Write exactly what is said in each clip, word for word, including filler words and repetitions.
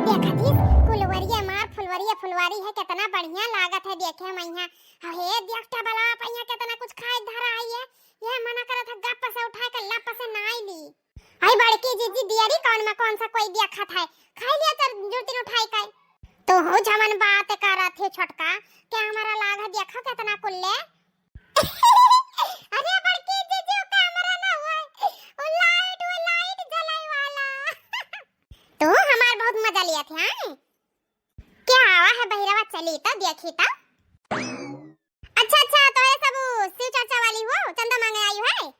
देखत ही, कुलवरिया मार फुलवरिया फुलवारी है, केतना बढ़िया लागत है देखे मइहाँ। हे देख टबला पइहाँ केतना कुछ खाए धरा है ये। ये मना करत है गप से उठाए के लप से नाई ली। आई बड़की जिज्जी दियरी कौन में कौन सा कोई देखत है, खाई लिया तर जुतिन उठाई के। तो हो जवन बात करत है छोटका, के हमारा लाग है देखो केतना कुल्ले। अरे बड़की जिज्जी, वो कैमरा ना हुआ है, वो लाइट, वो लाइट जलाई वाला। तो हमार बहुत मजा लिया थे, हाँ? क्या आवा है बहिरवा, चली तो देखी तो। अच्छा, अच्छा, तो ये सब शिव चर्चा वाली हो, चंदा मांगे आई है?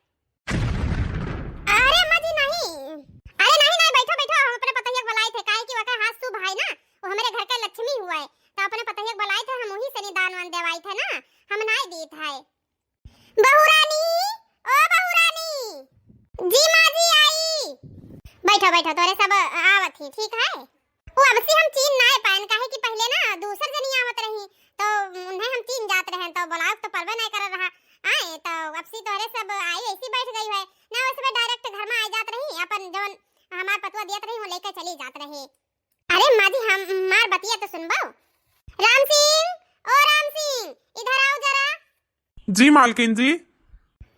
अरे अम्मा जी, नहीं। अरे नहीं, नहीं, बैठो, बैठो, हम अपने पतोहिया के बुलाए थे, काहे कि वकर हाथ शुभ है ना, वो हमारे घर का लक्ष्मी हुआ है, तो अपने पतोहिया के बुलाए थे, हम वहीं से निदान वान देवाई थे ना, हम नाई दी थे। बहू रानी, ओ बहू रानी। जी माँ जी आई। बैठो, बैठो, तोरे सब आवत ही, ठीक है? वो अब से हम चीन नाय पाएन, काहे कि पहले ना दूसर जनी आवत रही, तो उन्हें हम चीन जात रहेन, तो बुलाव तो परबे नाय कर रहा। आए, तो अब से तोरे सब आई, ऐसी बैठ गई है ना, वैसे direct घर में आ जात रही, अपन जौन हमार पतुआ दियत रही, वो लेके चली जात रही। अरे माँ जी, हमार बतिया तो सुनबो। राम सिंह, ओ राम सिंह, इधर आओ जरा। जी मालकिन जी।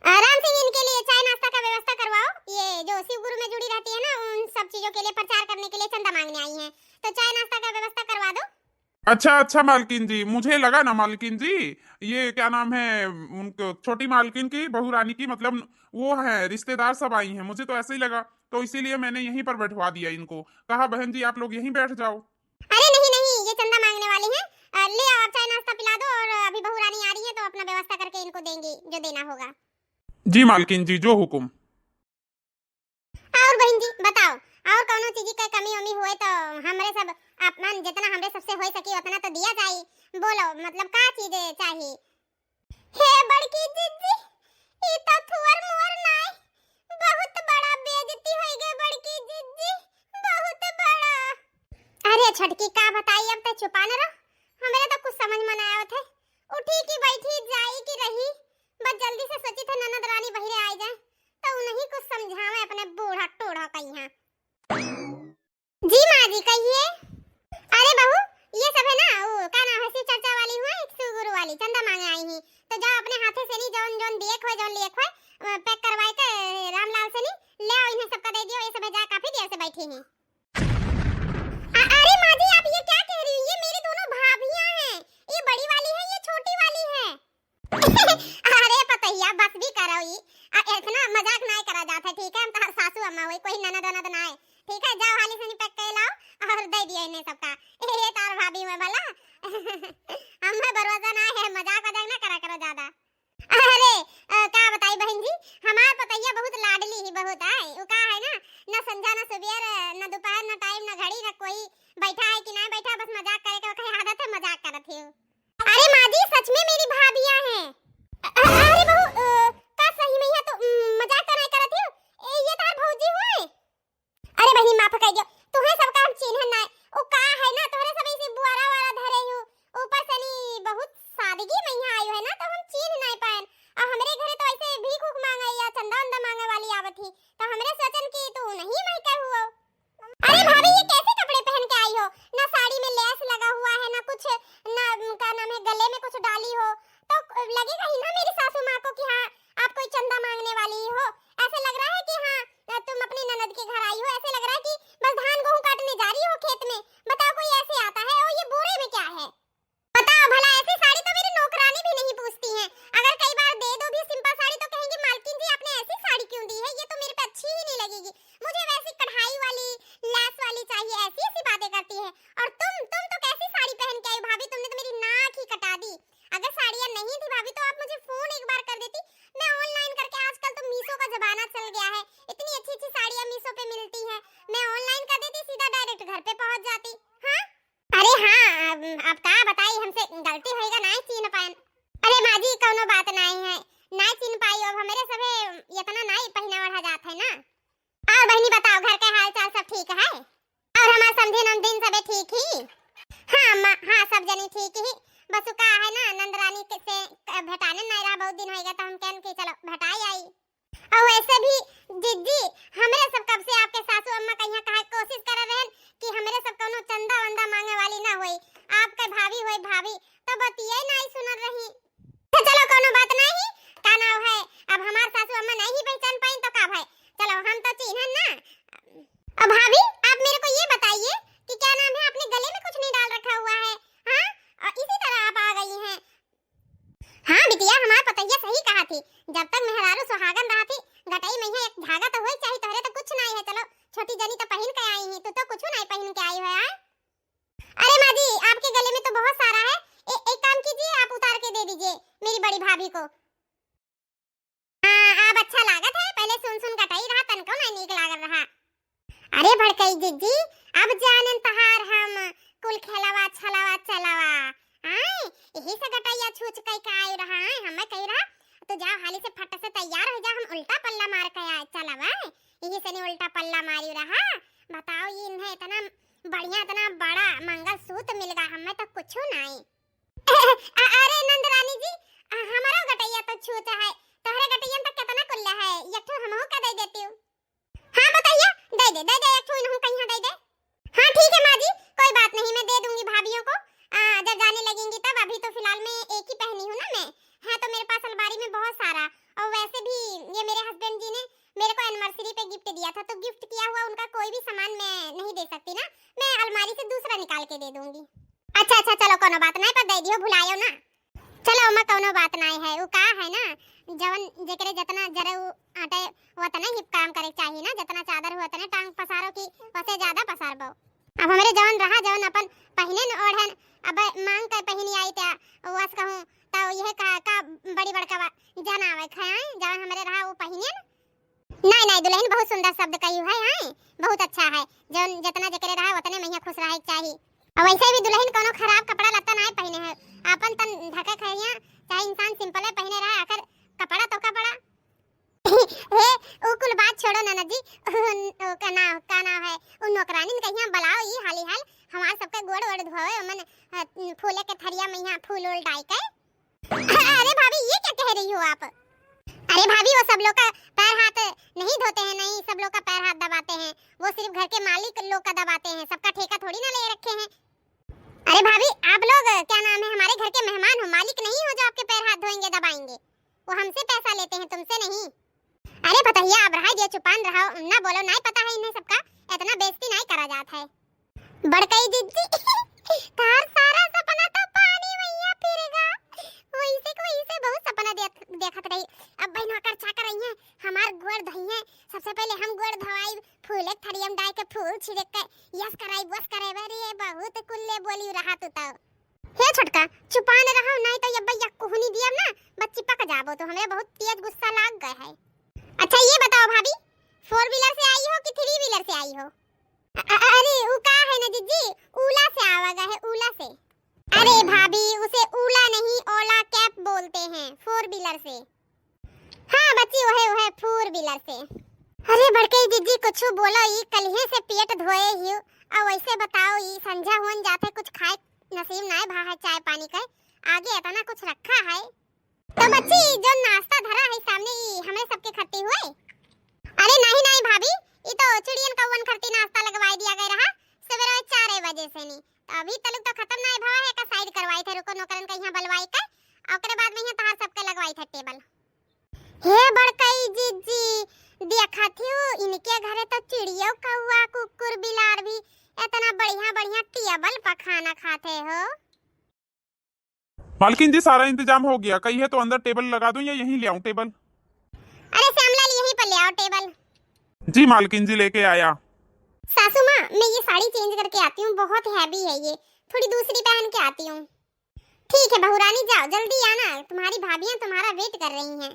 अ, राम सिंह, इनके लिए चाय नाश्ता का व्यवस्था करवाओ। ये जो शिव गुरु में जुड़ी रहती है ना, उन सब चीजों के लिए प्रचार करने के लिए चंदा मांगने आई हैं, तो चाय नाश्ता का व्यवस्था करवा दो। अच्छा, अच्छा मालकिन जी, मुझे लगा ना मालकिन जी, ये क्या नाम है, उनको छोटी मालकिन की बहू रानी की, मतलब वो है, रिश्तेदार सब आई हैं, मुझे तो ऐसे ही लगा, तो इसीलिए मैंने यहीं पर बैठवा दिया इनको। कहा, "बहन जी, आप लोग यहीं बैठ जाओ।" अरे नहीं, नहीं, ये चंदा मांगने वाली हैं। अ, ले आओ, आप चाय नाश्ता पिला दो और अभी बहू रानी आ रही है तो अपना व्यवस्था करके इनको देंगी जो देना होगा। जी मालकिन जी, जो हुकुम। और बहन जी बताओ, और कौनो चीज के कमी वमी हुए तो हमरे सब, अपन जितना हमरे सबसे हो सकी उतना तो दिया जाई। बोलो, मतलब का चीज चाहिए? हे बड़की जिज्जी, ई तो थुअर मुअर नाय, बहुत बड़ा बेइज्जती होई गए बड़की जिज्जी, बहुत बड़ा। अरे छोटकी, का बताई, अब तो चुपा न रह, हमरे तो कुछ समझ में ना आवत है। उठी की बैठी, जाई की रही, बस जल्दी से सोची थे ननद रानी बहिरे आई जाए, तो उन्हीं कुछ समझावे अपने बूढ़ा टूढ़ा कहिया। जी माँ जी, कहिए। अरे बहू, ये सब है ना, वो का नाम है, शिव चर्चा वाली हुआ, एक शिव गुरु वाली, चंदा मांगे आई ही। तो जाओ अपने हाथे से नी, जौन जौन दिए खोए, जौन लिए खोए, अ, pack करवाए के रामलाल से नी, ले आओ, इन्हें सबका दे दियो, ये सब है जा, काफी देर से बैठी हैं। अ-, अरे माँ जी, आप ये क्या कह रही हो? ये मेरी दोनों भाभियां हैं, ये बड़ी वाली है, ये छोटी वाली है। अरे पतोहिया, बस भी करो ई। आ, इतना मजाक नाय करा जात है, ठीक है? हम तोहार सासू अम्मा होई, कोई ननद वनद नाय, ठीक है? जाओ हाली से pack के लाओ और दे दियो इन्हें सबका। ये तोहार भाभी में भला। हमें भरोसा ना है, मजाक वजाक ना करा करो ज्यादा। अरे, अ, का बताई बहन जी, हमार पतोहिया बहुत लाडली ही बहुत आए। वो का है ना, ना संझा, ना सुबेर, ना दोपहर, ना time, ना घड़ी, ना कोई बैठा है कि ना बैठा, बस मजाक करे के ओकर आदत है, मजाक करत ही। अरे माँ जी, सच में मेरी भाभियाँ हैं। अ-, अ-, अरे बहू, अ, का सही में यहाँ तो, उम, मजाक तो नहीं करत हो? ए, ये तार भौजी हुए? अरे बहिनी, माफ कर दियो, तुहे सबका हम चीन्हन नाय। ओ का है ना, तोहरे सब ऐसे बुआरा वारा धरे हो, ऊपर से नी बहुत सादगी में यहाँ आयो है ना, तो हम चीन्ह नहीं पाएन। और हमरे घरे तो ऐसे भीख उख मांगे या चंदा उंदा मांगे वाली आवत ही, तो हमरे सोचन कि तू नहीं मैं कह हुओ। अरे भाभी, ये कैसे कपड़े पहन के आई हो? ना साड़ी में lace लगा हुआ है, ना कुछ, ना, क्या नाम है, गले में कुछ डाली हो, तो लगेगा ही ना मेरी सासू माँ को कि हाँ, आप कोई चंदा मांगने वाली हो। ऐसे लग रहा है कि हाँ, तुम अपनी ननद के घर आई हो। ऐसे लग रहा है कि बस धान गेहूं काटने जा रही हो खेत में। बताओ, कोई ऐसे आता है? और ये बोरे में क्या है? बताओ भला, ऐसी साड़ी तो मेरी नौकरानी भी नहीं पूछती है। अगर कई बार दे दो भी simple साड़ी तो कहेंगी, "मालकिन जी, आपने ऐसी साड़ी क्यों दी है? ये तो मेरे पे अच्छी ही नहीं लगेगी। मुझे वैसी कढ़ाई वाली, lace वाली चाहिए।" ऐसी ऐसी बातें करती है। और तुम, तुम तो कैसी साड़ी पहन के आई भाभी? तुमने तो मेरी नाक ही कटा दी। अगर साड़ियाँ नहीं थी भाभी तो आप मुझे phone एक बार कर देती, मैं online करके, आजकल तो Meesho का जमाना चल गया है, इतनी अच्छी अच्छी साड़ियाँ Meesho पे मिलती हैं, मैं online कर देती, सीधा direct घर पे पहुँच जाती। हाँ। अरे हाँ, अब, अब का बताई, हमसे गलती होइगा, नाय चीन पाएन। अरे माँ जी, कौनो बात नाय है, नाय चीन पाई, अब हमरे सभे इतना नाय पहिना ओढ़ा जात है ना। और बहिनी बताओ, घर के हाल चाल सब ठीक है? और हमार समधी नमदीन सबे ठीक ही? हाँ अम्मा, हाँ, सब जनी ठीक ही। बस उ का है ना, नंदरानी के से भेटाने नाय रहा, बहुत दिन होइगा, तो हम कहन कि चलो भेटाई आई। और वैसे भी जिज्जी, हमरे सब कब से आपके सासू अम्मा का यहाँ कहा कोशिश कर रहे हैं कि हमरे सब कौनो चंद को। हाँ, अब अच्छा लागत है, पहले सुन सुन गटई रहा, तनको नहीं नीक लागत रहा। अरे भड़कई जिज्जी, अब जानेन तहार हम कुल खेलवा छलवा चलवा। आय, यही से गटइया छूछ कई के आयु रहा, आय, हमें कही रहा, "तू जाओ हाली से फट से तैयार हो जा, हम उल्टा पल्ला मार के आए चलब, आय।" यही से नहीं उल्टा पल्ला मारी रहा। बताओ, ये इन्हें इतना बढ़िया, इतना बड़ा मंगलसूत्र मिल गया, हमें तो कुछ नहीं। अ-, अरे नंदरानी जी, अ, हमारो गटइया तो छूत है, तोहरे गटइया में तो कितना कुल्ला है, एक ठो हमहू का दे देती हूँ। हाँ बताइए, दे दे, दे दे, एक ठो इनहू कहीं दे दे। हाँ ठीक है माँ जी, कोई बात नहीं, मैं दे दूंगी भाभियों को। आ, जब जाने लगेंगी तब, अभी तो फिलहाल मैं एक ही पहनी हूँ ना मैं। है तो मेरे पास अलमारी में बहुत सारा, और वैसे भी ये मेरे हस्बैंड जी ने मेरे को एनिवर्सरी पे गिफ्ट दिया था, तो गिफ्ट किया हुआ उनका कोई भी सामान मैं नहीं दे सकती ना, मैं अलमारी से दूसरा निकाल के दे दूंगी। अच्छा अच्छा, चलो कोनो बात नहीं, पर दे दियो, भुलायो ना। चलो ओमा कौनो बात नाय है, उ का है ना, जवन जेकरे जतना जरे उ आटे, वतने ही काम करे के चाही ना, जतना चादर हो वतने टांग पसारो की वसे ज्यादा पसारबो। अब हमरे जवन रहा, जवन अपन पहिने न ओढ़न, अब मांग के पहिनी आई त्या, वस कहूँ, तो यह का, का बड़ी बड़का बा-, जनावे खाए, जवन हमरे रहा वो पहिने न। नहीं, नहीं, दुल्हन बहुत सुंदर शब्द कही है, हैं? बहुत अच्छा है। जौन जितना जेकरे रहा, उतने महिया खुश रहे के चाही। और वैसे भी दुल्हन कोनो खराब कपड़ा लत्ता नाय पहिने है, अपन तन ढके खैया, चाहे इंसान सिंपल है पहिने रहा, आखिर कपड़ा तो कपड़ा। हे, उ कुल बात छोड़ो ननद जी, उ, उ का नाव, का नाव है, उ नौकरानी ने कहिया बुलाओ ई हाली हाल, हमार सबके गोड़ वोड़ धोवे, ओमन, अ, फूले के थरिया में यहाँ फूल उल डाई के। अरे भाभी, ये क्या कह रही हो आप? अरे भाभी, वो सब लोग का पैर हाथ नहीं धोते हैं, नहीं, सब लोग का पैर हाथ दबाते हैं, वो सिर्फ घर के मालिक लोग का दबाते हैं, सबका ठेका थोड़ी ना ले रखे हैं। अरे भाभी, आप लोग क्या नाम है, हमारे घर के मेहमान हो, मालिक नहीं हो जो आपके पैर हाथ धोएंगे, दबाएंगे। वो हमसे पैसा लेते हैं, तुमसे नहीं। अरे पतहिया, अब रहा दिया, चुपान रहा, ना बोलो, ना पता है इन्हें सबका, इतना बेइज्जती नहीं करा जात है। बड़कई जिज्जी, तार सारा सपना तो पानी मइया फिर गा। वैसे के वैसे बहुत सपना देख-, देखत रही। अब बहनवा कर चाकर रही हैं, हमार गोड़ धोई हैं। सबसे पहले हम गोड़ धोआई, फूले के थरिया में डाल के फूल छिड़क के यस कराई, बस कराई। अरे बहुत कुल्ले बोली रहा तू तो। हे छोटका, चुपान रहो, नहीं तो ये भैया कुहनी दिया ना, बच्ची पक जाबो तो। हमरे बहुत तेज गुस्सा लाग गए है। अच्छा ये बताओ भाभी, फोर व्हीलर से आई हो कि थ्री व्हीलर से आई हो? अ-, अ-, अरे, उ का है ना जिज्जी, उला से आवा गा है, उला से। अरे भाभी, उसे उला नहीं, ओला कैब बोलते हैं, फोर व्हीलर से। हाँ बच्ची, वहे, वहे, फोर व्हीलर से। अरे बड़कई जिज्जी, कुछ बोलो, ई कलिहे से पेट धोए ही, और वैसे बताओ, ई संझा हुन जाते, कुछ खाए नसीब नाय भा है, चाय पानी के, आगे इतना कुछ रखा है। तो बच्ची, जो नाश्ता धरा है सामने, ई हमरे सबके खत्ती हुए? अरे नहीं, नहीं भाभी, ई तो चिड़ियन कौवन खत्ती नाश्ता लगवाई दिया गया रहा, सवेरे चार बजे से नहीं। तो अभी तलक तो खत्म नहीं भवा है, का साइड करवाई थे, रुको नौकरन का यहाँ बलवाई के, और ओकरे बाद में यहाँ तहार सबके लगवाई थे टेबल। हे बड़कई जिज्जी, देखा थी इनके घरे तो चिड़ियो कौआ कुकुर बिलार भी इतना बढ़िया बढ़िया टेबल पर खाना खाते हो। मालकिन जी, सारा इंतजाम हो गया, कही है तो अंदर टेबल लगा दूं या यहीं ले आऊं टेबल? अरे श्यामलाल, यहीं पर ले आओ टेबल। जी मालकिन जी, लेके आया। सासू माँ, मैं ये साड़ी चेंज करके आती हूँ, बहुत हैवी है ये, थोड़ी दूसरी पहन के आती हूँ। ठीक है बहू रानी, जाओ जल्दी आना, तुम्हारी भाभियाँ तुम्हारा वेट कर रही हैं।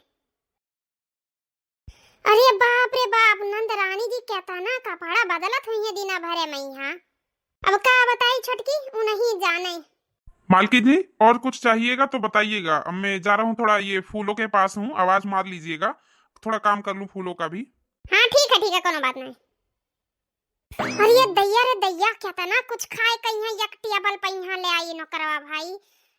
अरे बाप रे बाप, नंद रानी जी केतना कपड़ा बदलत हुई है दिना भरे में यहाँ। अब का बताई छोटकी, उ नहीं जाने। मालकिन जी, और कुछ चाहिएगा तो बताइएगा, अब मैं जा रहा हूँ, थोड़ा ये फूलों के पास हूँ, आवाज मार लीजिएगा, थोड़ा काम कर लूँ फूलों का भी। हाँ ठीक है, ठीक है, कोनो बात नहीं। अरे ये दैया रे दैया, केतना कुछ खाए कहीं है, एक टेबल पे यहाँ ले आई नौकरवा भाई।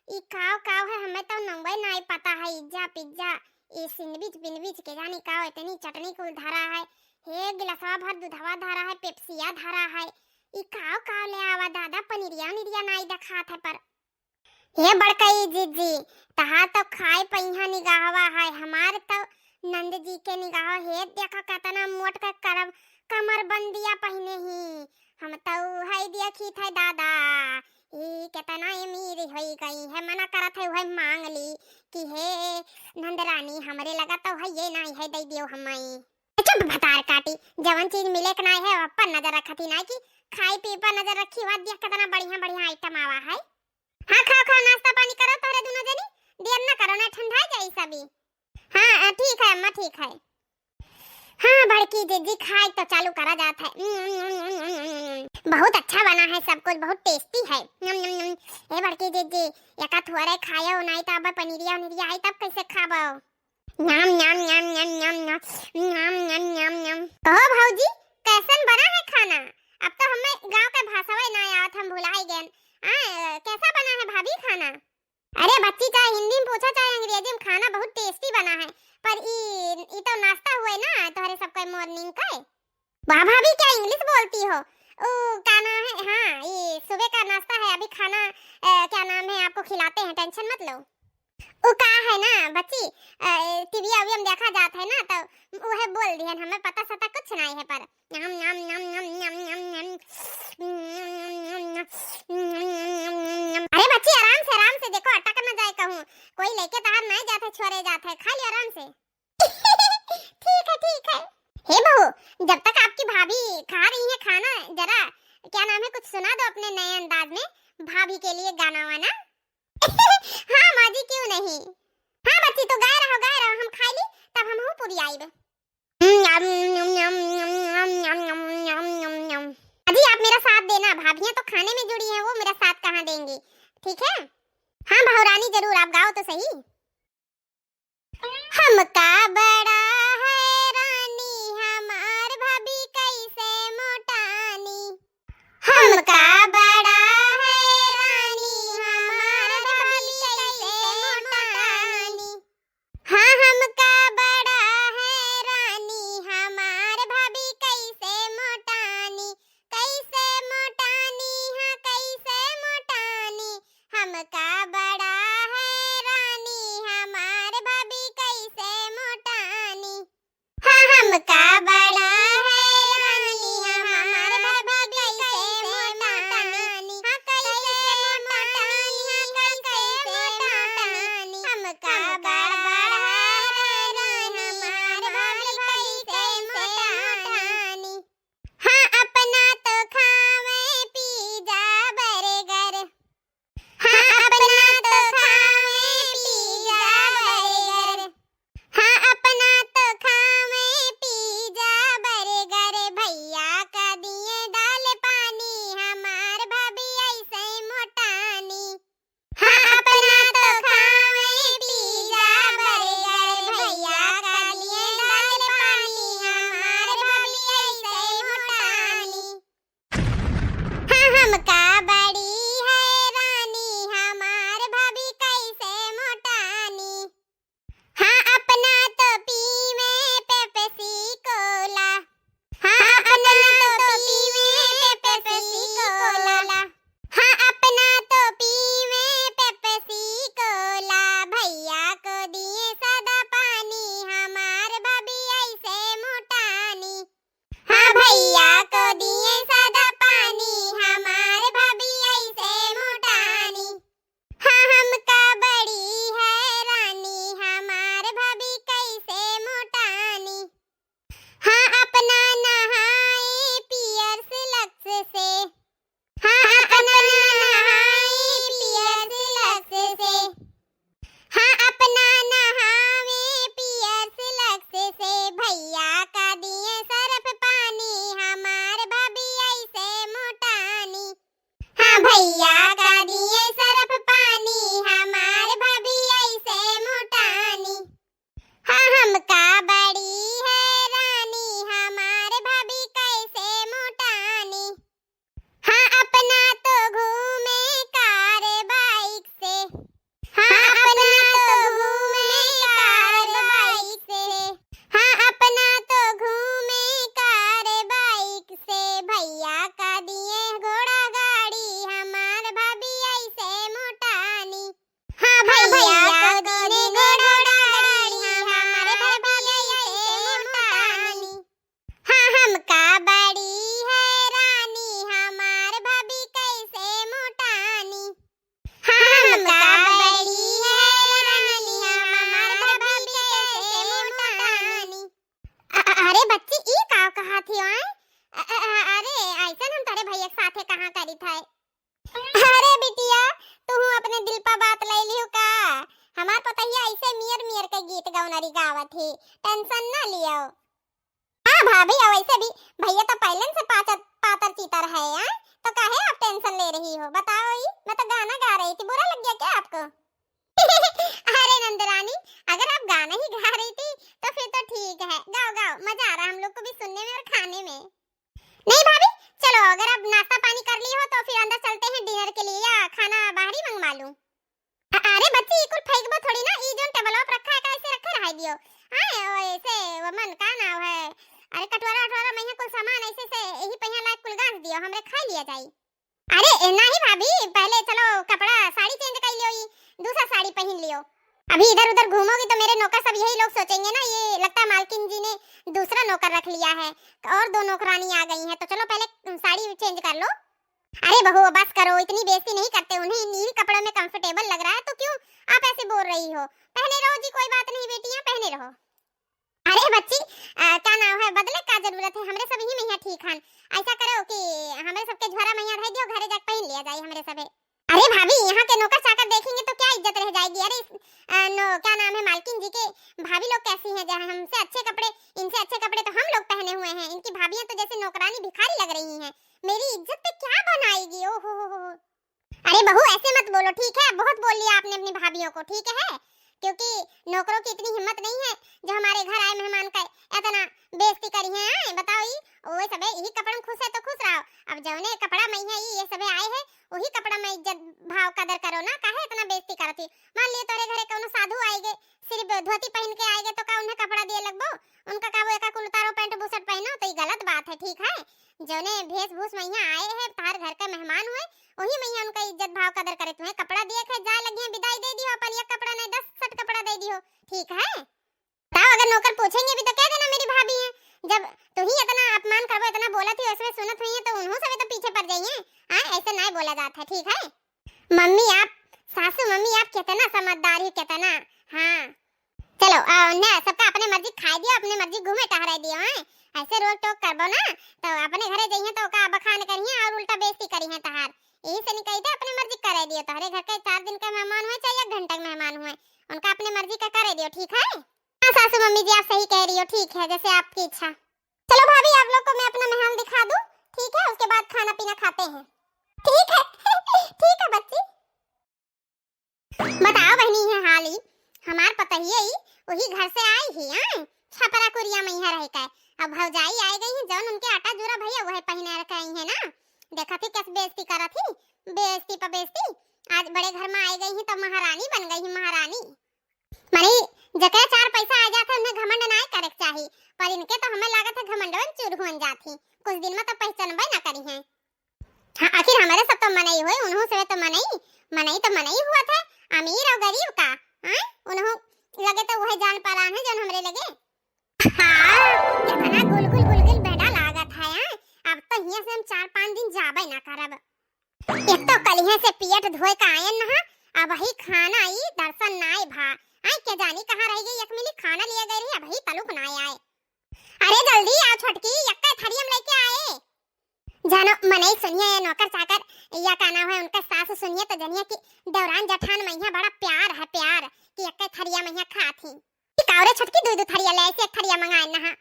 ई काव काव है, हमें तो नंगे नाई पता है, इज्जा पिज्जा, ई सिंडविच बिंडविच के जानी काव, इतनी चटनी कुल धरा है। हे गिलासवा भर दूधवा धरा है, पेप्सिया धरा है। ई काव काव ले आवा दादा, पनीरिया उनीरिया नाई देखात है पर। हे बड़कई जिज्जी, तहार तो खाए पहिया निगाहवा है, हमार तो नंद जी के निगाह। हे देखा केतना मोट के करब कमर बंदिया पहिने ही। हम तो है देखी थे दादा, ई केतना अमीर होई गई है, मना करत है वह मांग ली कि हे नंद रानी, हमरे लगा तो है ये नहीं है, दे दियो हमाई। चुप भतार काटी, जवन चीज मिले के नाई है, अपन नजर रखती नाई कि खाई पी पर नजर रखी हुआ, देख केतना बढ़िया बढ़िया आइटम आवा है। हाँ, खाओ, खाओ, नाश्ता पानी करो तोहरे दुनो जनी। देर ना करो ना, ठंडा जाई सभी। हाँ, अ, ठीक है अम्मा, ठीक है। हाँ, बड़की जिज्जी, खाए तो चालू करा जात है। बहुत अच्छा बना है सब कुछ, बहुत tasty है। ए बड़की जिज्जी, एका थोरे खायो, नाई तो अब पनीरिया उनीरिया आई तब कैसे खाबो? न्याम, न्याम, न्याम। कहो भौजी, कैसन बना है खाना? अब तो हमें गाँव के भाषावे ना आवत, हम भुलाई गए। आ, कैसा बना है भाभी खाना? अरे बच्ची, चाहे हिंदी में पूछा चाहे अंग्रेजी में, खाना बहुत tasty बना है। पर ई, ई तो नाश्ता हुए ना तोहरे सबके morning का। वाह भाभी, क्या English बोलती हो? ओ, क्या नाम है? हाँ, ये सुबह का नाश्ता है, अभी खाना, अ, क्या नाम है, आपको खिलाते हैं, tension मत लो। उ का है ना बच्ची, अ, टीवीया उविया में देखा जात है ना, तो उहे बोल दिहन, हमें पता सता कुछ नहीं है, पर न्याम, न्याम, न्याम। अरे बच्ची, आराम से, आराम से देखो, अटक न जाए कहूँ, कोई लेके तहार नहीं जात है, छोरे जात है, खा लियो आराम से। ठीक है, ठीक है। हे बहू, जब तक आपकी भाभी खा रही है खाना, जरा, क्या नाम है, कुछ सुना दो अपने नए अंदाज में, भाभी के लिए गाना वाना। हाँ माँ जी, क्यों नहीं। हाँ बच्ची, तो गाए रहो, गाए रहो, हम खाई ली, तब हमहू पूरी आइब। अजी, आप मेरा साथ देना, भाभियाँ तो खाने में जुड़ी हैं, वो मेरा साथ कहाँ देंगी, ठीक है? हाँ बहू रानी, जरूर, आप गाओ तो सही। हमका बड़ा हैरानी, हमार भाभी कैसे मोटानी। हमका बड़ा हैरानी, हमार भाभी कैसे मोटानी। हाँ, हमका बड़ा हैरानी, हमार भाभी कैसे मोटानी, कैसे मोटानी, हाँ, कैसे मोटानी। हमका बड़ा हैरानी, हमार भाभी कैसे मोटानी। हाँ, हमका बड़ा हैरानी, हमार भाभी कैसे मोटानी। हाँ, कैसे मोटानी, हाँ, कैसे मोटानी। हमका बड़ा हैरानी, हमार भाभी कैसे मोटानी। हाँ, अपना तो खावे pizza burger। हाँ, अपना तो खावे pizza burger। हाँ, अपना तो खावे pizza burger। भैया का दिए दाल पानी, हमार भाभी ऐसे मोटानी। हाँ, अपना तो खावे pizza burger। भैया का दिए दाल पानी, हमार भाभी ऐसे मोटानी। हाँ, हमका बड़ी हैरानी, हमार भाभी कैसे मोटानी। हाँ, अपना तो पीवे Pepsi Cola। हाँ, अपना तो पीवे Pepsi Cola। हाँ, अपना तो पीवे Pepsi Cola। भैया को दिए सादा पानी, हमार भाभी ऐसे मोटानी। हाँ, भैया को दिए सादा पानी, हमार भाभी ऐसे मोटानी। हाँ, हमका बड़ी हैरानी, हमार भाभी कैसे मोटानी। हाँ, अपना नहाए Pure Lux से। हाँ, अपना नहाए Pure Lux से। हाँ, अपना नहावे Pure Lux से। भैया का दिए सरफ पानी, हमार भाभी ऐसे मोटानी। हाँ, भैया का दिए सरफ पानी, हमार भाभी ऐसे मोटानी। हाँ, हमका बड़ी हैरानी, हमार भाभी कैसे मोटानी। हाँ, अपना तो घूमे car bike से। हाँ, अपना तो घूमे car bike से। हाँ, अपना तो घूमे car bike से। भैया का दिए घोड़ा गाड़ी, हमार भाभी ऐसे मोटानी। हाँ, भैया को दिए घोड़ा गाड़ी, हमार भाभी ऐसे मोटानी। हाँ, हमका बड़ी हैरानी, हमार भाभी कैसे मोटानी। हाँ, हमका बड़ी हैरानी, हमार भाभी कैसे मोटानी। अ-, अ-, अरे बच्ची, ई का कहा थी आय? अ-, अ-, अ-, अरे, ऐसन हम तोरे भैया के साथे कहाँ करी था। अरे बिटिया, तू अपने दिल पर बात ले लियो का? हमार पतहिया ऐसे मियर मियर के गीत गौनरी गावत ही, tension ना लियो। हाँ भाभी, और वैसे भी भैया तो पहले से पाचर, पातर चीतर है, हैं? तो काहे आप tension ले रही हो? बताओ ही, मैं तो गाना गा रही थी, बुरा लग गया क्या आपको? अरे नंदरानी, अगर आप गाना ही गा रही थी, तो फिर तो ठीक है, गाओ, गाओ, मजा आ रहा हम लोग को भी सुनने में और खाने में। नहीं भाभी, चलो, अगर आप नाश्ता पानी कर ली हो, तो फिर अंदर चलते हैं dinner के लिए, या खाना बाहर ही मंगवा लूं? अ-, अरे बच्ची, ये कुल फेंकबो थोड़ी ना, ई जोन टेबलवा पर रखा है, का ऐसे रखे रहाई दियो? हाँ, वो ऐसे, वो मन का नाव है, अरे कटोरा वटोरा में कुल सामान ऐसे से यही पहिया लायक कुल गांस दियो, हमरे खाई लिया जाई। अरे ए, नहीं भाभी, पहले चलो कपड़ा, साड़ी change कर लियो, ई दूसरा साड़ी पहन लियो। अभी इधर उधर घूमोगी तो मेरे नौकर सब यही लोग सोचेंगे ना, ये लगता है मालकिन जी ने दूसरा नौकर रख लिया है, और दो नौकरानी आ गई हैं, तो चलो पहले, उम, साड़ी change कर लो। अरे बहू, बस करो, इतनी बेइज्जती नहीं करते उन्हें, इन, इन कपड़ों में comfortable लग रहा है, तो क्यों आप ऐसे बोल रही हो? पहने रहो जी, कोई बात नहीं बेटियां, पहने रहो। अरे बच्ची, अ, का नाव है, बदले का जरूरत है, हमरे सब ही महिया ठीक हन। ऐसा करो कि हमरे सबके झोरा महिया धर दियो, घरे जाके पहन लिया जाए हमरे सबे। अरे भाभी, यहाँ के नौकर चाकर देखेंगे तो क्या इज्जत रह जाएगी? अरे इस, अ, नो, क्या नाम है, मालकिन जी के भाभी लोग कैसी हैं, जहाँ हमसे अच्छे कपड़े, इनसे अच्छे कपड़े तो हम लोग पहने हुए हैं, इनकी भाभियाँ तो जैसे नौकरानी भिखारी लग रही हैं। मेरी इज्जत पे क्या बनाएगी? ओ हो हो हो। अरे बहू, ऐसे मत बोलो, ठीक है? बहुत बोल लिया आपने अपनी भाभियों को, ठीक है? क्योंकि नौकरों की इतनी हिम्मत नहीं है जो हमारे घर आए मेहमान का इतना बेइज्जती करी है, हैं? बताओ, ई वो सबे यही कपड़ा में खुश है तो खुश रहो। अब जौने कपड़ा में है, ई ये सबे आए हैं, वही कपड़ा में इज्जत भाव कदर करो ना, काहे इतना बेइज्जती करती? मान लियो तोरे घरे कौनो साधु आएगे, सिर्फ धोती पहन के आएगे, तो का उन्हें कपड़ा दिए लगबो? उनका का वो एका कुल उतारो, पैंट बुशर्ट पहनो, तो ई गलत बात है, ठीक है? जौने भेष भूष में यहाँ आए हैं, तार घर का मेहमान हुए, वही में यहाँ उनका इज्जत भाव कदर करे। तुम्हें कपड़ा दिए थे, जाए लगी हैं, विदाई दे दियो अपन, एक कपड़ा नहीं, दस सेट कपड़ा दे दियो, ठीक है? बताओ, अगर नौकर पूछेंगे भी तो कह देना मेरी भाभी है। जब तू ही इतना अपमान करबो, इतना बोलत ही, वैसे सुनत हुई है, तो उन्हों से भी तो पीछे पड़ जाइए। हाँ, ऐसे नहीं बोला जाता है, ठीक है? मम्मी आप, सासू मम्मी आप कितना समझदार ही, कितना। हाँ, चलो, आ, उन्हें सबका अपने मर्जी खाए दियो, अपने मर्जी घूमे टहराए दियो, हैं? ऐसे रोक टोक करबो ना, तो अपने घरे जइहें तो का बखान करिहें और उल्टा बेइज्जती करिहें तहार। यही से नहीं कही थे, अपने मर्जी करे दियो, तोहरे घर के चार दिन का मेहमान हुए, चाहे एक घंटा का मेहमान हुए, उनका अपने मर्जी का करे दियो, ठीक है? हाँ सासू मम्मी जी, आप सही कह रही हो, ठीक है, जैसे आपकी इच्छा। चलो भाभी, आप लोग को मैं अपना महल दिखा दूँ, ठीक है? उसके बाद खाना पीना खाते हैं। ठीक है, ठीक है बच्ची। बताओ बहनी है हाली, हमार पतहिया ई वही घर से आई ही, आए छपरा कुरिया में यहाँ रह के। अब भौजाई आए गई हैं, जौन उनके आटा जूरा भैया वह पहने रखे आई है ना। देखा थी कैसे बेइज्जती करा थी, बेइज्जती पर बेइज्जती। आज बड़े घर में आई गई हैं तो महारानी बन गई हैं, महारानी। माने जकरा चार पैसा आ जात है उन्हें घमंड ना करे के चाही, पर इनके तो हमें लागत है घमंडवन चूर हुन जात ही, कुछ दिन में तो पहचानबे ना करी हैं। हाँ, आखिर हमारे सब तो मनई हुए, उन्हों से तो मनई, मनई तो मनई हुआ था, अमीर और गरीब का, हाँ? उन्हों लगे तो वह जान परान है जौन हमरे लगे। हाँ, कितना गुलगुल गुलगुल बेड़ा लागत है, हाँ? अब तो हियां से हम चार पाँच दिन जाबे ना करब। एक तो कलिहे से पियट धोए का आयन नहा, अब ही खाना ई दर्शन नाय भा। आई के जानी कहाँ रह गई, एक मिली खाना लिए गए रही, अब ही तलुक नाय आए। अरे जल्दी आओ छोटकी, यक्का थरियम लेके आए। जानो मनई सुनिए, ये नौकर चाकर या का नाम है, उनका सास सुनिए तो जनिए कि देवरान जठान में यहाँ बड़ा प्यार है, प्यार कि यक्का थरिया में यहाँ खात ही। कि कावरे छोटकी दुई दु थरिया ले, ऐसे एक थरिया मंगाए नहा।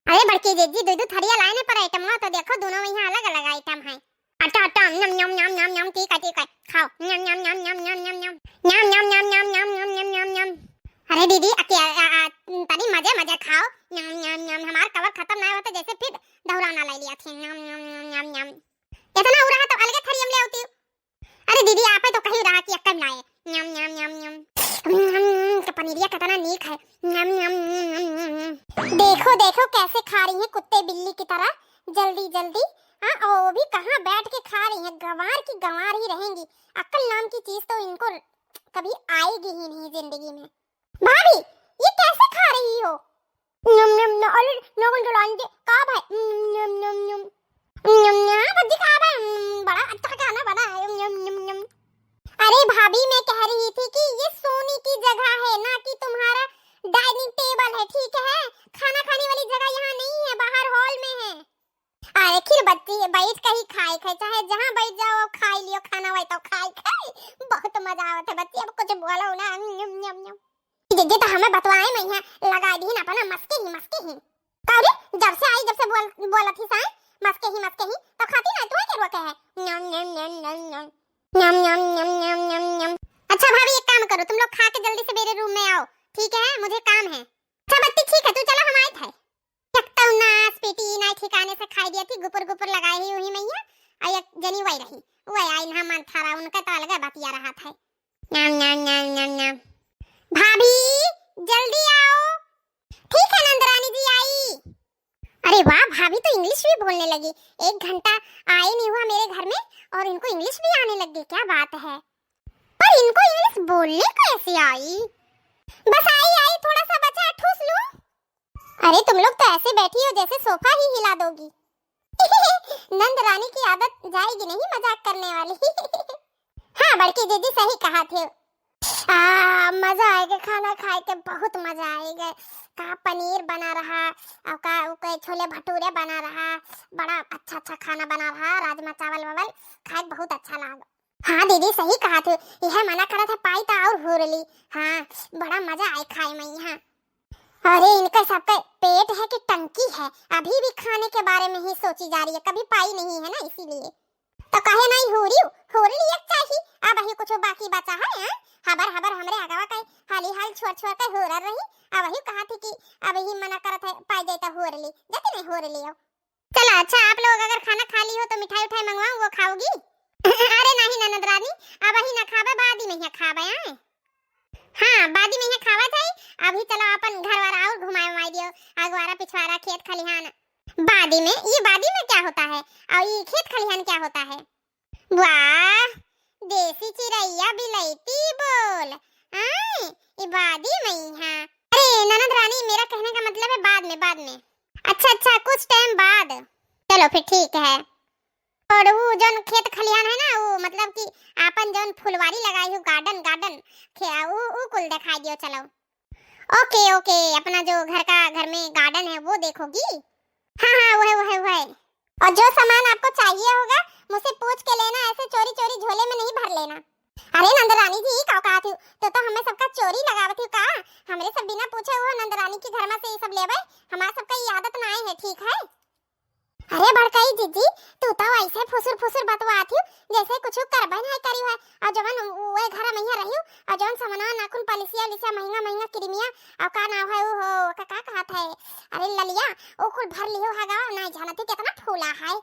अरे बड़की जीजी, दुई दु थरिया लाए ने, पर आइटम तो देखो, दोनों में यहाँ अलग अलग आइटम है। अच्छा, अच्छा, न्यम, न्यम, न्यम, न्यम, न्यम, ठीक है, ठीक है, खाओ। न्यम, न्यम, न्यम, न्यम, न्यम, न्यम, न्यम। न्यम, न्यम, न्यम, न्यम, न्यम, न्यम, न्यम, न्यम। अरे दीदी, अके-, आ, आ, तनी मजे, मजे खाओ। न्यम, न्यम, न्यम, हमार कवर खत्म ना होता, जैसे फिर दौराना ले लिया थी। न्यम, न्यम, न्यम, न्यम, न्यम। इतना हो रहा तो अलगे थरियम ले आती। अरे दीदी, आप ही तो कही रहा कि अक्कम लाए। न्यम, न्यम, न्यम, न्यम। न्यम, न्यम, तो पनीरिया कितना नीक है। न्यम, न्यम, न्यम, न्यम, न्यम, न्यम। देखो, देखो कैसे खा रही हैं कुत्ते बिल्ली की तरह, जल्दी, जल्दी। हाँ, और वो भी कहाँ बैठ के खा रही हैं, गंवार की गंवार ही रहेंगी। अक्ल नाम की चीज तो इनको कभी आएगी ही नहीं जिंदगी में। भाभी, ये कैसे खा रही हो? न्यम, न्यम, न्यम, अरे, नगल डोलान के, का भाई? न्यम, न्यम, न्यम। न्यम, न्यम, भज्जी का भाई, हम्म, बड़ा अच्छा खाना बना है, न्यम, न्यम, न्यम। अरे भाभी, मैं कह रही थी कि ये सोने की जगह है, ना कि तुम्हारा dining table है, ठीक है? खाना खाने वाली जगह यहाँ नहीं है, बाहर hall में है। अरे खिर बच्ची है, बैठ के ही खाए खाए, चाहे जहाँ बैठ जाओ, खाई लियो, खाना वही तो खाई, खाई। बहुत मजा आवत है बच्ची, अब कुछ बोलो ना। न्यम, न्यम, न्यम। जीजी तो हमें बतवाए में यहाँ लगा दी ना अपना मस्के ही, मस्के ही। का रे, जब से आई, जब से बोल, बोलत ही साए, मस्के ही, मस्के ही, तो खाती ना, तुम्हें क्या रोके है? न्यम, न्यम, न्यम, न्यम, न्यम। न्यम, न्यम, न्यम, न्यम, न्यम, न्यम। अच्छा भाभी, एक काम करो, तुम लोग खा के जल्दी से मेरे रूम में आओ, ठीक है? मुझे काम है। अच्छा बच्ची, ठीक है, तू चलो, हम आए थे। एक तो नास पीटी ना ठिकाने से खाई दिया थी, गुपुर गुपुर लगाए ही वही मैया, और एक जनी वही रही, वही आई ना मन थारा, उनका तो अलग बतिया रहा था। न्याम, न्याम, न्याम, न्याम, न्याम। भाभी, जल्दी आओ। ठीक है नंदरानी जी, आई। अरे वाह, भाभी तो इंग्लिश भी बोलने लगी। एक घंटा आए नहीं हुआ मेरे घर में और इनको इंग्लिश भी आने लग गई, क्या बात है। पर इनको इंग्लिश बोलने कैसे आई? बस आई, आई, थोड़ा सा बचा, ठूस लूं। अरे तुम लोग तो ऐसे बैठी हो जैसे सोफा ही हिला दोगी। नंद रानी की आदत जाएगी नहीं मजाक करने वाली। हाँ बड़की जीजी सही कहा थे। आ, मजा आएगा खाना खाए के, बहुत मजा आएगा। का पनीर बना रहा, और का, वो का छोले भटूरे बना रहा, बड़ा अच्छा अच्छा खाना बना रहा, राजमा चावल वावल खाए बहुत अच्छा लगा। हाँ दीदी सही कहा थे, यह मना करत है पाई तो और होरली। हाँ, बड़ा मजा आए खाए में यहाँ। अरे इनका सबका पेट है कि टंकी है, अभी भी खाने के बारे में ही सोची जा रही है, कभी पाई नहीं है ना इसीलिए। तो कहे नहीं होरी, होरली एक चाही, अब ही कुछ बाकी बचा है, हाँ? हबर हबर हमरे अगवा के हाली हाल छोड़ छोड़ के होरर रही, अब ही कहा थी कि अब ही मना करत है, पाई जाए तो होरली, जाते नहीं होरली हो। चला अच्छा, आप लोग अगर खाना खा ली हो तो मिठाई उठाई मंगवाऊं, वो खाओगी? अरे नहीं ननद रानी, अब ही ना खाबे, बाद ही में यहाँ खाबे, आए। हाँ, बादी में यहाँ खावा जाई। अभी चलो अपन घर वाला और घुमाए उमाए दियो, अगवारा पिछवारा खेत खलिहान। बादी में, ये बादी में क्या होता है और ये खेत खलिहान क्या होता है? वाह, देसी चिरैया बिलैती बोल। आए, ये बादी में यहाँ। अरे ननद रानी, मेरा कहने का मतलब है बाद में, बाद में। अच्छा अच्छा, कुछ टाइम बाद। चलो फिर ठीक है। और वो जौन खेत खलिहान है ना, वो मतलब कि आपन जौन फुलवारी लगाई हो, गार्डन, गार्डन, खे-, वो, वो कुल दिखाई दियो, चलो। ओके, ओके, अपना जो घर का, घर में गार्डन है, वो देखोगी? हाँ, हाँ, वो है, वो है, वो है। और जो सामान आपको चाहिए होगा, मुझसे पूछ के लेना, ऐसे चोरी चोरी झोले में नहीं भर लेना। अरे नंदरानी जी, का कहा थी? तो, तो हमें सबका चोरी लगावत थी का? हमरे सब बिना पूछे वो नंदरानी के घर में से ये सब लेवे, हमारा सबका ये आदत ना है, ठीक है? अरे बड़कई जीजी, तू तो ऐसे फुसुर फुसुर बतवात हियो, जैसे कुछ करबे नहीं करी है। और जवन उहे घर में यहाँ रहियो, और जवन सामाना ना कुल पलिसिया लिसिया महंगा महंगा क्रीमिया, और का नाम है वो हो, का, का कहत है? अरे ललिया, वो कुल भर लियो है गा, नहीं जानत ही कितना फूला है।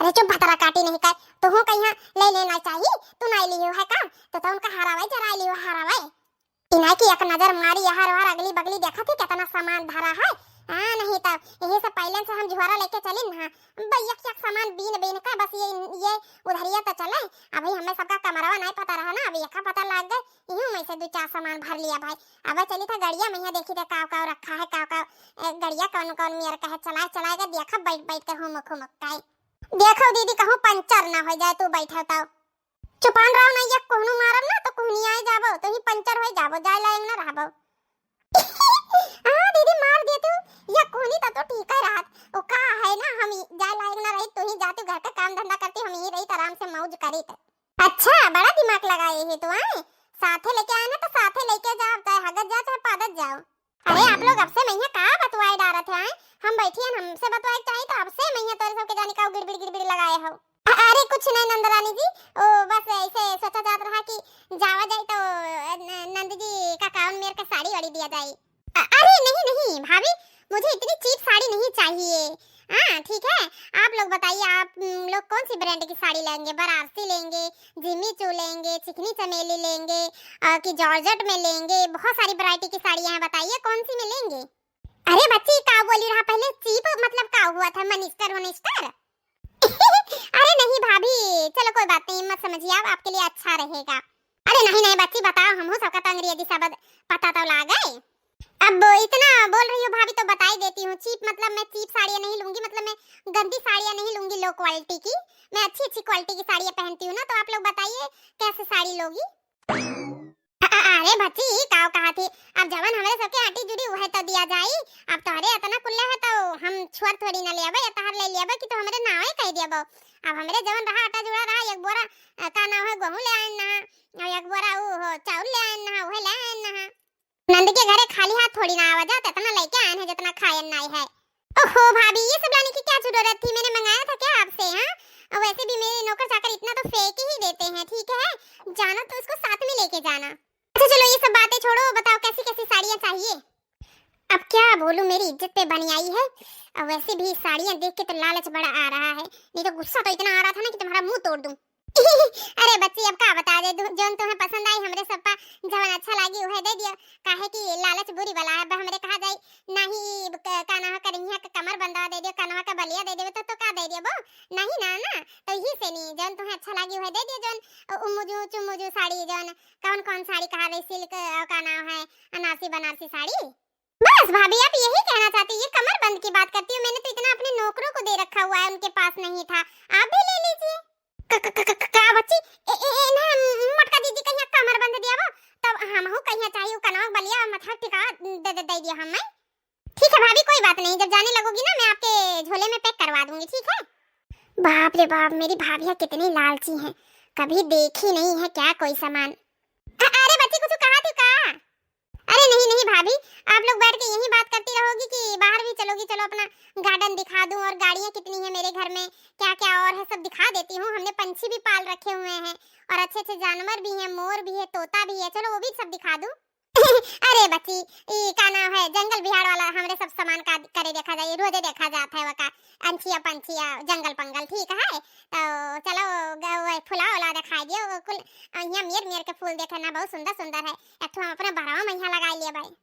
अरे चुप, भतरा काटी नहीं कर, तुहू कहीं ले लेना चाहिए, तू नहीं लियो है का? तो, तो उनका हरावे जरा लियो हरावे। इन्हें की एक नजर मारी, यहाँ और अगली बगली देखा थी कितना सामान धरा है। हाँ, नहीं तब यही से पहले से हम झोरा लेके चली ना। बस एक एक सामान बीन बीन के बस ये, ये उधरिया तो चले। अभी हमें सबका कमरवा नहीं पता रहा ना, अभी एका पता लग गए, यूं में से दो चार सामान भर लिया भाई। अब चली था गड़िया में यहाँ देखी थे काव काव रखा है, काव काव, ए, गड़िया कौन कौन मेर का है, चलाए चलाए के देखा बैठ बैठ के हुमुक हुमुक के। देखो दीदी, कहूँ पंचर ना हो जाए, तू बैठे तो। चुपान रहो ना, या कोहनू मारब ना तो कोहनी आए जाबो, तो ही पंचर होए जाबो, जाए लायक ना रहबो। हाँ दीदी, मार देती हूँ, या कोहनी तो, तो ठीक है रहत। ओ का है ना, हम ई जाए लायक ना रही, तो ही जाती घर का काम धंधा करती, हम यही रही आराम से मौज करी। अच्छा, बड़ा दिमाग लगाए है तू, आए? साथे लेके आए ना तो साथे लेके जाओ, चाहे हगत जाओ, चाहे पादत जाओ। अरे आप लोग अब से मैया का बतवाए डारत है, आए? हम बैठी हैं, हमसे बतवाए के चाहिए तो अब से मैया तोरे सबके जाने का गिड़बिड़ गिड़बिड़ लगाए हो। अ-, अरे कुछ नहीं नंदरानी जी, ओ बस ऐसे सोचा जात रहा कि जावा जाए तो, अ, न-, नंद जी का काउन मेर का साड़ी वाड़ी दिया जाए। अ-, अरे नहीं नहीं भाभी, मुझे इतनी चीप साड़ी नहीं चाहिए। हाँ ठीक है, आप लोग बताइए, आप, उम, लोग कौन सी ब्रांड की साड़ी लेंगे? बनारसी लेंगे, जिमी चू लेंगे, चिकनी चमेली लेंगे, अ, कि जॉर्जेट में लेंगे? बहुत सारी वैरायटी की साड़ियाँ हैं, बताइए कौन सी में लेंगे? अरे बच्ची, का बोली रहा पहले? चीप मतलब का हुआ था, मनिस्टर वनिस्टर? अरे नहीं भाभी, चलो कोई बात नहीं, मत समझिए आप, आपके लिए अच्छा रहेगा। अरे नहीं नहीं बच्ची, बताओ, हमहू सबका तो अंग्रेजी शब्द पता तो लागे। अब इतना बोल रही हो भाभी तो बता ही देती हूँ, चीप मतलब मैं चीप साड़ियाँ नहीं लूंगी, मतलब मैं गंदी साड़ियाँ नहीं लूंगी लो क्वालिटी की, मैं अच्छी अच्छी क्वालिटी की साड़ियाँ पहनती हूँ ना। तो आप लोग बताइए कैसे साड़ी लोगी? अ-, अ-, अरे बच्ची, ई काव कहा थी? अब जवन हमरे सबके आटी जुड़ी उहे तो दिया जाई। अब तोहरे इतना कुल्ले है तो हम छुअर थोड़ी ना लेबे, या तोहर ले लेबे कि तो हमरे नावे कह देबो। अब हमरे जवन रहा आटा जुड़ा रहा, एक बोरा, अ, का नाव है, गेहूं ले आयन ना, और एक बोरा ऊ हो, चाउर ले आयन ना, उहे ले आयन ना। नंद के घरे खाली हाथ थोड़ी ना आवा जात, इतना लेके आयन है जितना खायन नाई है। ओहो भाभी, ये सब लाने की क्या जरूरत थी? मैंने मंगाया था क्या आपसे, हाँ? और वैसे भी मेरे नौकर चाकर इतना तो फेंक ही देते हैं, ठीक है? जाना तो उसको साथ में लेके जाना। अच्छा चलो, ये सब बातें छोड़ो, बताओ कैसी कैसी साड़ियाँ चाहिए? अब क्या बोलूँ, मेरी इज्जत पे बनी आई है। और वैसे भी साड़ियाँ देख के तो लालच बड़ा आ रहा है, नहीं तो गुस्सा तो इतना आ रहा था ना कि तुम्हारा मुंह तोड़ दूं। अरे बच्ची, अब का बता दे, दु-, जौन तुम्हें पसंद आई, हमरे सब पा जवन अच्छा लागी उहे दे दियो, काहे कि लालच बुरी बला है। अब हमरे कहा जाई, नहीं क-, का नाव है, करिया का कमर बंदवा दे दियो, कनवा का बलिया दे दियो, तो, तो का दे दियो वो? नहीं ना, ना, तो यही से नहीं, जौन तुम्हें अच्छा लागी उहे दे दियो, जौन उमुजू चुमुजू साड़ी, जौन कौन कौन साड़ी कहा गई, सिल्क और का नाव है, अनारसी बनारसी साड़ी। बस भाभी, आप यही कहना चाहती, ये कमर बंद की बात करती हो? मैंने तो इतना अपने नौकरों को दे रखा हुआ है, उनके पास नहीं था, आप भी ले लीजिए। क-, क-, क-, क-, का बच्ची? ए, ए, ए, ना, मोटका दीदी कहिया कमर बंद दिया वो, तब हमहू कहिया चाहिए वो कनवा बलिया मथा टिका दे, दे, दे दिया हमें। ठीक है भाभी, कोई बात नहीं, जब जाने लगोगी ना, मैं आपके झोले में पैक करवा दूंगी, ठीक है? बाप रे बाप, मेरी भाभिया कितनी लालची हैं, कभी देखी नहीं है क्या कोई सामान। अ-, अरे बच्ची, कुछ कहा थी का? अरे नहीं, नहीं भाभी, आप लोग बैठ के यही बात करती रहोगी कि बाहर भी चलोगी? चलो अपना गार्डन दिखा दूं, और गाड़ियां कितनी है मेरे घर में, क्या क्या और है, सब दिखा देती हूँ। हमने पंछी भी पाल रखे हुए हैं, और अच्छे अच्छे जानवर भी हैं, मोर भी है, तोता भी है, चलो वो भी सब दिखा दूं। अरे बच्ची, ई का नाम है, जंगल बिहार वाला हमरे सब सामान का करे देखा जाई, रोजे देखा जात है वका, अंछिया पंछिया, जंगल पंगल, ठीक है? तो चलो ग-, वो फुला उला दिखाई दियो, वो कुल, अ, यहाँ मेर मेर के फूल देखे ना, बहुत सुंदर सुंदर है। एक ठो हम अपने बहरवा में यहाँ लगा लिए भाई।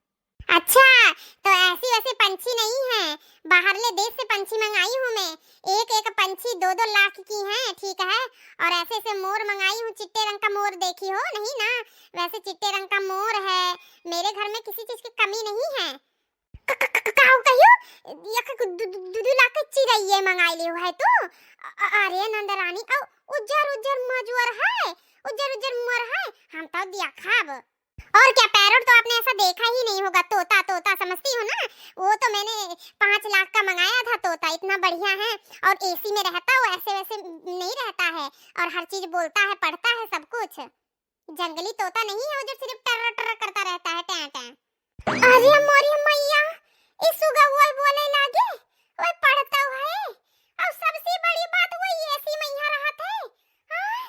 अच्छा, तो ऐसी वैसी पंछी नहीं है, बाहरले देश से पंछी मंगाई हूँ मैं। एक एक पंछी दो दो लाख की हैं, ठीक है, और ऐसे ऐसे मोर मंगाई हूँ, चिट्टे रंग का मोर देखी हो नहीं ना, वैसे चिट्टे रंग का मोर है। मेरे घर में किसी चीज की कमी नहीं है। क-, क-, क-, काऊ कहियो? एक दु-, दु-, दु-, दु लाख के चिरैये मंगाई लियो है तू? अ-, अ-, अरे नंदरानी, औ उज्जर उज्जर मजुअर है, उज्जर उज्जर मुअर है, हम तो दिया खाब। और क्या, पैरोट तो आपने ऐसा देखा ही नहीं होगा, तोता, तोता समझती हो ना, वो तो मैंने पाँच लाख का मंगाया था तोता, इतना बढ़िया है, और एसी में रहता, वो ऐसे वैसे नहीं रहता है, और हर चीज बोलता है, पढ़ता है, सब कुछ। जंगली तोता नहीं है वो जो सिर्फ टर्र टर्र करता रहता है, टैं टैं। अरे मोरी मैया, ई सुगा वो बोले लागे, वो पढ़ता है। और सबसे बड़ी बात, वो एसी में यहाँ रहत है। हाँ,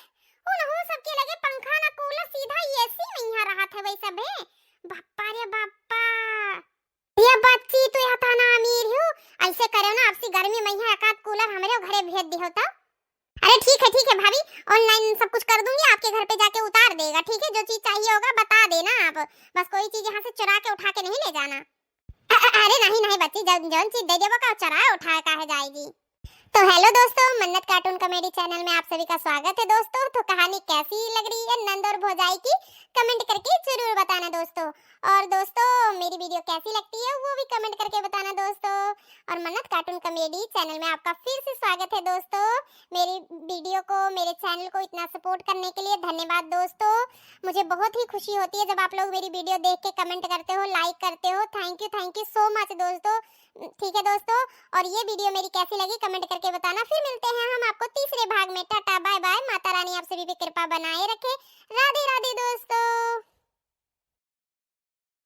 उनहू सबके लगे पंखा ना कूलर, सीधा एसी में यहाँ रहत है वही सब है। बाप्पा रे बाप्पा। ये बच्ची, तू यहाँ थाना अमीर हो, ऐसे करो ना, आपसी गर्मी में यहाँ एक आध कूलर हमरे घरे भेज दिहो तो। अरे ठीक है, ठीक है भाभी, ऑनलाइन सब कुछ कर दूंगी, आपके घर पे जाके उतार देगा, ठीक है? जो चीज चाहिए होगा बता देना आप, बस कोई चीज यहाँ से चुरा के उठा के नहीं ले जाना। अ-, अ-, अरे नहीं, नहीं बच्ची, जौन, जौन चीज दे देबो का चुरा उठा काहे जाएगी? तो हेलो दोस्तों, मन्नत कार्टून कॉमेडी चैनल में आप सभी का स्वागत है दोस्तों। तो कहानी कैसी लग रही है नंद और भौजाई की, कमेंट करके जरूर बताना दोस्तों। और दोस्तों, मेरी वीडियो कैसी लगती है वो भी कमेंट करके बताना दोस्तों। और मन्नत कार्टून कॉमेडी चैनल में आपका फिर से स्वागत है दोस्तों। मेरी वीडियो को, मेरे चैनल को इतना सपोर्ट करने के लिए धन्यवाद दोस्तों। मुझे बहुत ही खुशी होती है जब आप लोग मेरी वीडियो देख के कमेंट करते हो, लाइक करते हो। Thank you, thank you so much दोस्तों। ठीक है दोस्तों, और ये वीडियो मेरी कैसी लगी कमेंट करके बताना। फिर मिलते हैं हम आपको तीसरे भाग में। टाटा बाय बाय, माता रानी आप सभी पे कृपा बनाए रखे। राधे राधे दोस्तों।